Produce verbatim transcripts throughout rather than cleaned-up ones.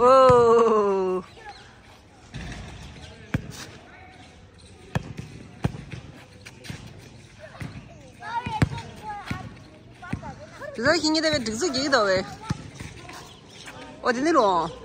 ཨོ། དེ་ཚོ་ཁྱེད་གཉིས་ལྟ་བའི་སྒྲིག་འཛུགས་རྒྱག་གི་འདུག་བས། ཨོ་དེ་ནི་ལོ།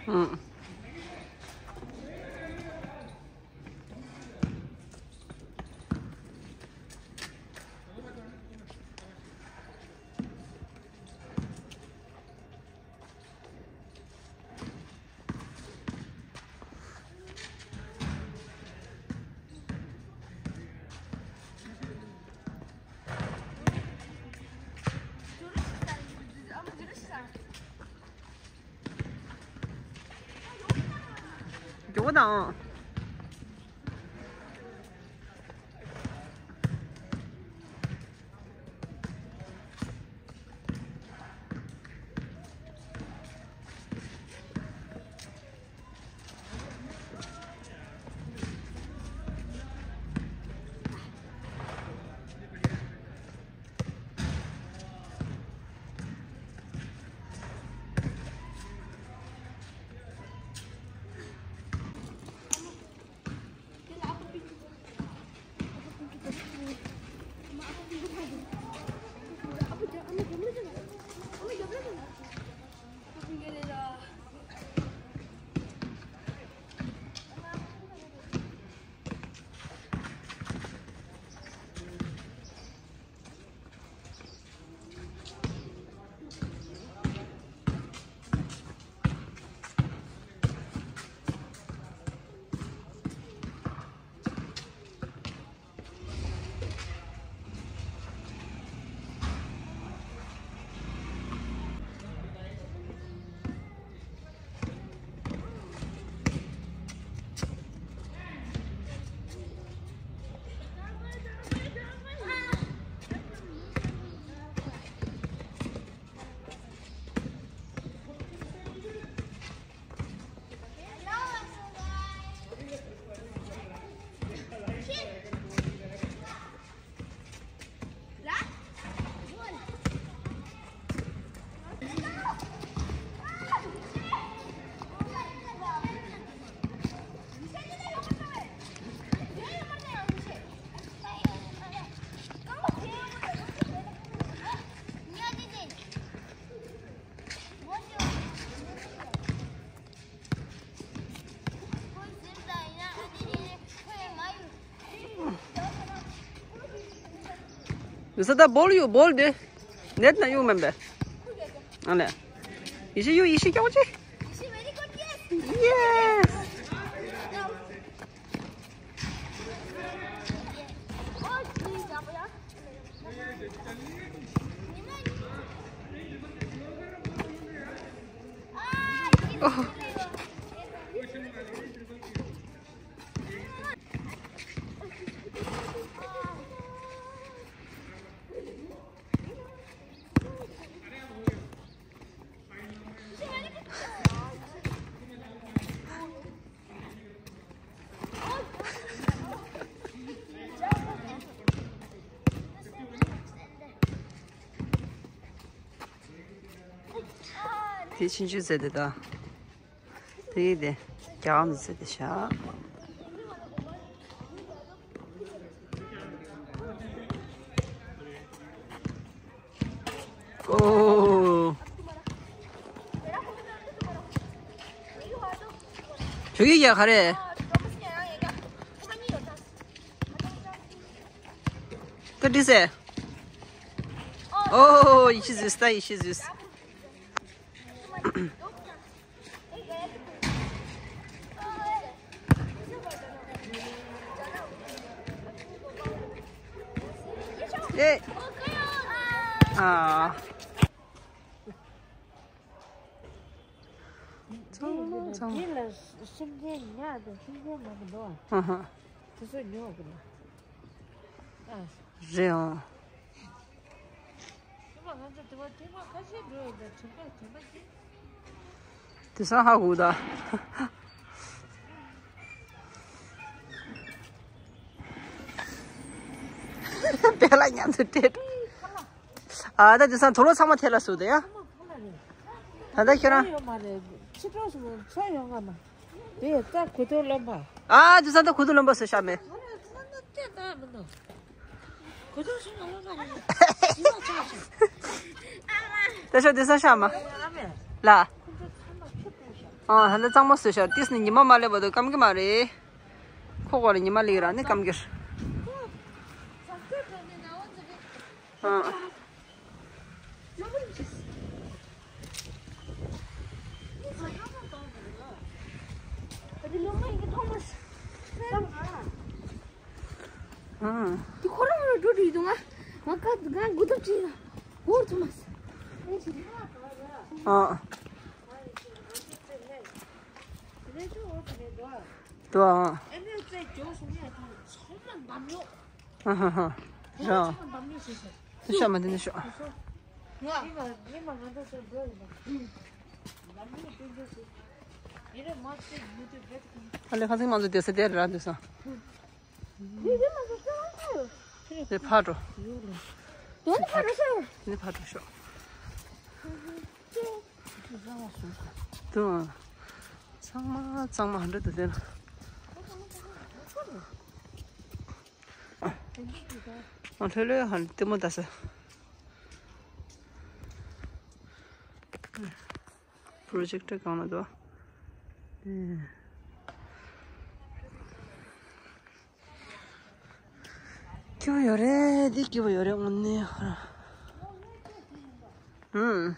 ཨང་། མགྱོགས་པོ་དང་། ཡུ་ས་ད་བོལ་ཡུ་བོལ་དེ། ནེད་ན་ཡུ་མེན་པས། ཨ་ལེ། ཡེ་ཤེས་ཡུ་ཡེ་ཤེས་སྐྱོ་ཅི། ཡེ་སི། དེ་ཕྱིན་ཆད་ཟེར་དེ་དང་། དེ་ཡིན་དེ། རྒྱ་གར་མི་ཟེར་དེ་ཤག་ཨོ། ཁྱོད་ཀྱིས་ཡ་ག་རེ། ད་འདི་ཟེར། ཨོ། ཡིད་ཆེས་ཟོས་ད་ཡིད་ཆེས་ཟོས། ཨེ། ཨ། ཚང་མ་ཚང་མ། དེ་ལ་སེམས་ཅན་ཉག་དང་སེམས་ཅན་མང་པོ་འདུག་ཨ། ཨ་ཧ། དེ་ཚོ་ཉོ་དགོས་ན། ཨ། རེད་ཨང་། ཐེངས་མ་ང་ཚོ་དེ་བ་ཐེངས་མ་ཁ་ཤས་འགྲོ་ཡོད་པའི་དྲན་པ་དྲན་པ་ཅིག་དེ་སང་ཧ་གོ་ད། དེ་ལ་མཉམ་དུ་སྤྲད། ཨ་ད་དེ་སང་དུག་ལོག་ཚང་མ་ཐེ་ལ་སུ་དེ་ཡ། ད་ད་ཁྱོད་རང་། ཡོད་མ་རེད། ཕྱི་དྲོ་སུ་ཚོ་ཡོང་ང་མ། དེ་ད་གོས་ཐུང་རློན་པ། ཨ་དེ་སང་ད་གོས་ཐུང་རློན་པ་སུ་ཤ་མེད། ང་ལ་ང་ལ་སྐད་བཏང་མི་འདུག་གོས་ཐུང་སུ་ང་ལ་ང་ལ་ཡིན་ན་ཆགས་ཤག་ད་ཤོག་དེ་སང་ཤ་མ། ཨ་མེ། ལ། ཁོ་ཚོ་ཚང་མ་ཁྱོད་བཏང་ཤག་ཨ་ཧ་ད་གཙང་མ་བཟོས་ཤག་ཏིས་ནི་ཉི་མ་མ་སླེབས་བར་དུ་སྐམ་གི་མ་རེད། ཁོ་གོ་ལ་ཉི་མ་སླེབས་ར་ནི་སྐམ་གི་རེད། ཨ། ཨ། དེ་ཁོ་རང་རང་འགྲོ་འགྲོ་ཡི་འདུག་ང་། ང་ཀ་ང་དགུ་ཐབས་ཅིག་ཡིན་ན། འོ་ཐོ་མ་སི། ཨ། དོ་ཨ། ཨ་ཧ་ཧ། རང་། དེ་ཤོག་མ་དེ་ནས་ཤོག་ཨ་ལེ་ཁ་སང་མང་ཚོ་དེ་ས་དེ་ར་འདུག་ས། དེ་ཕར་འགྲོ། དེ་ནི་ཕར་འགྲོ་ཤོག་དེ་ནི་ཕར་འགྲོ་ཤོག་དུ་ཚང་མ་གཙང་མ་འདྲ་འདུག་དེ་ལ། ཨ་ལྷོད་ལྷོད་ཧ་ལྟད་མོ་ལྟ་ས། པྲོ་ཇེག་ཊར་གང་ལ་འདུག་སྐྱིད་པོ་ཡོད་རེད། འདི་སྐྱིད་པོ་ཡོད་རེད་དངོས་གནས་ཧོ། ཧུམ།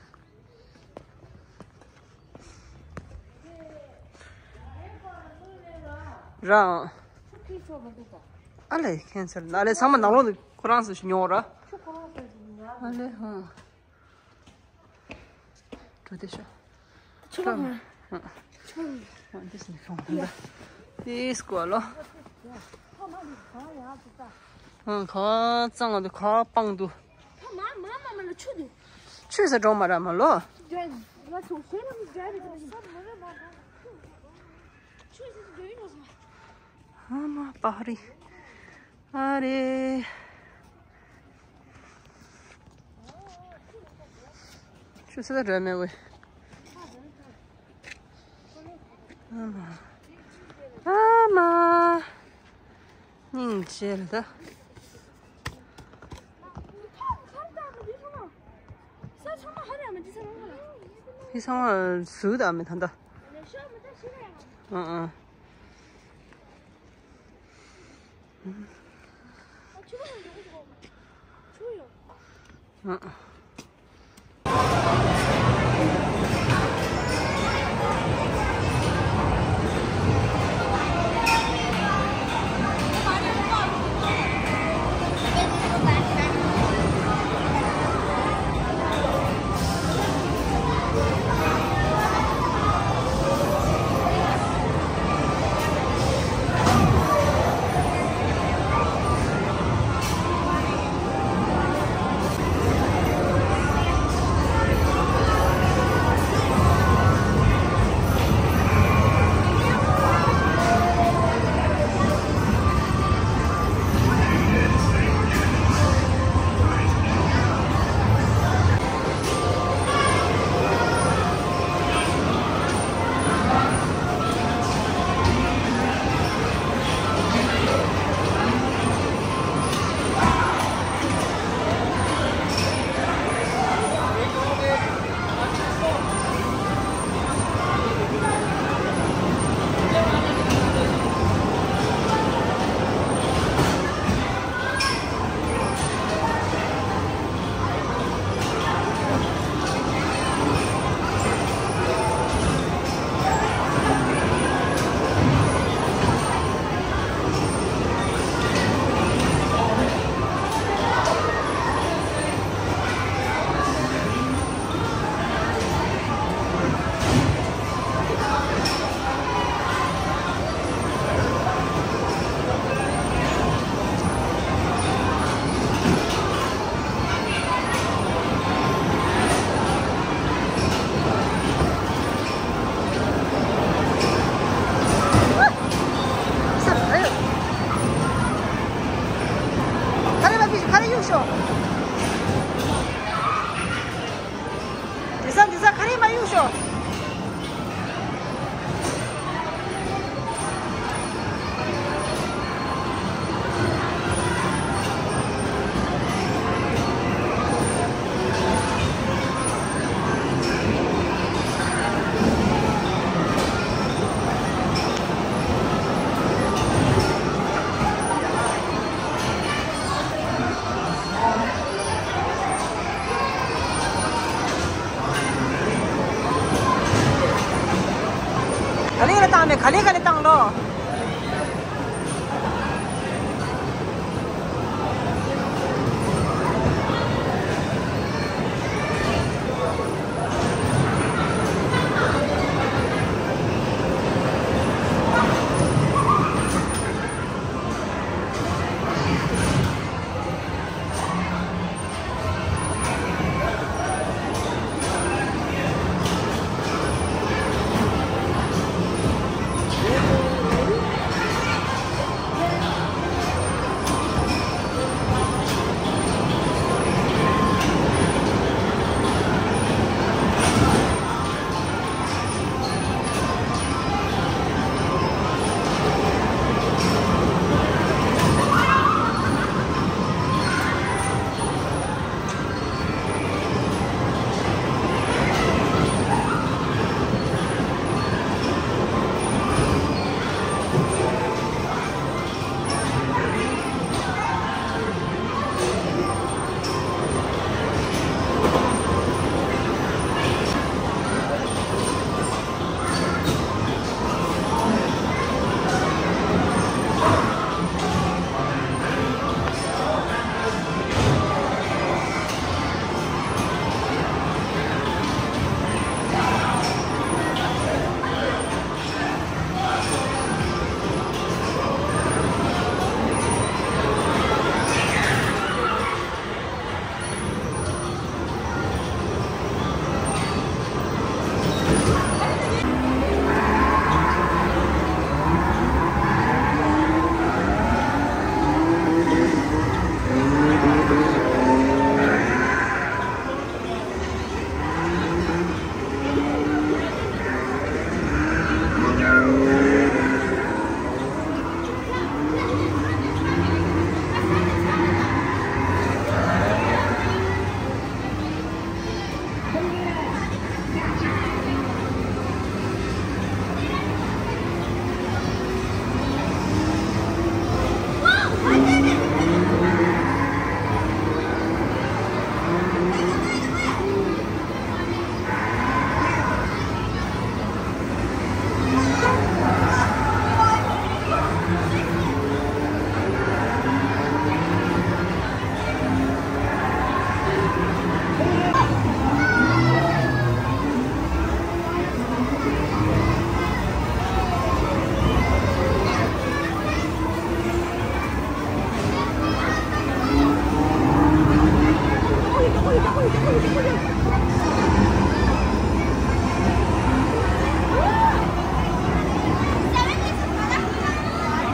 རང་། ཨ་ལས་ཁྱད་མཚར་ན་ལས་ཚང་མ་ནང་ལོགས་ནས་ཁོ་རང་ཚོ་ཉོ་ར། ཨ་ལས་ཧང་། འགྲོ་དེ་ཤོག་ཆོག་མ། ཨ། ཆོག་མ། ཨ། འདི་སི་ཤོང་ད། འདི་སྐོར་ལོ། ཨ། ཁ་གཙང་བ་འདུག་ཁ་སྤང་འདུག་ཁ་མ་མ་མ་མ་ལ་ཆུ་འདུག་ཆུ་ས་འགྲོ་མ་ར་མ་ལོ། ང་ཚོ་ཤེས་རབ་ཀྱི་རྒྱ་རེད་དེ། ཆུ་ས་འགྲོ་ཡིན་ནོ་སོང་། ཨ་མ་པ་རི། ཨ་རེ། ཆུ་ཚོད་རེད་མེད་ཝེ། ཨ་མ། ཨ་མ། སྙིང་རྗེ་ལ་ད། ཧི་ཚང་མ་ཟུག་ད་མི་ཐང་ད། ཨ་ཨ། འདི་ས་ག་རེ་མ་གཡུག་ཤོག་ག་ལེ་ལ་བཏང་ནས་ག་ལེ་ག་ལེ་བཏང་ལོ།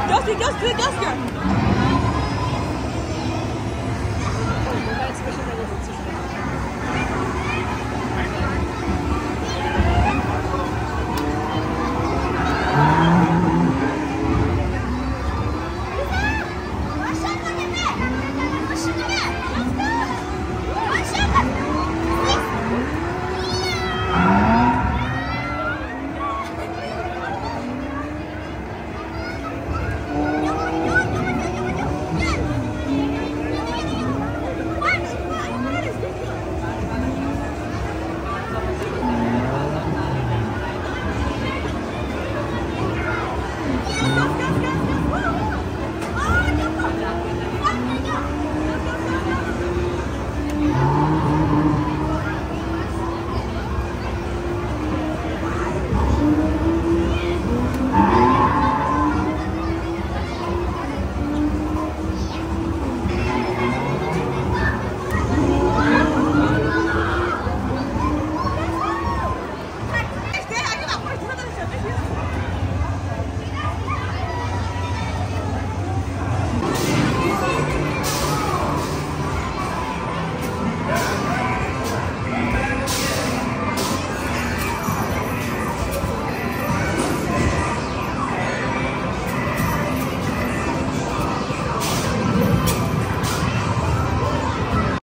Just, just, just, just.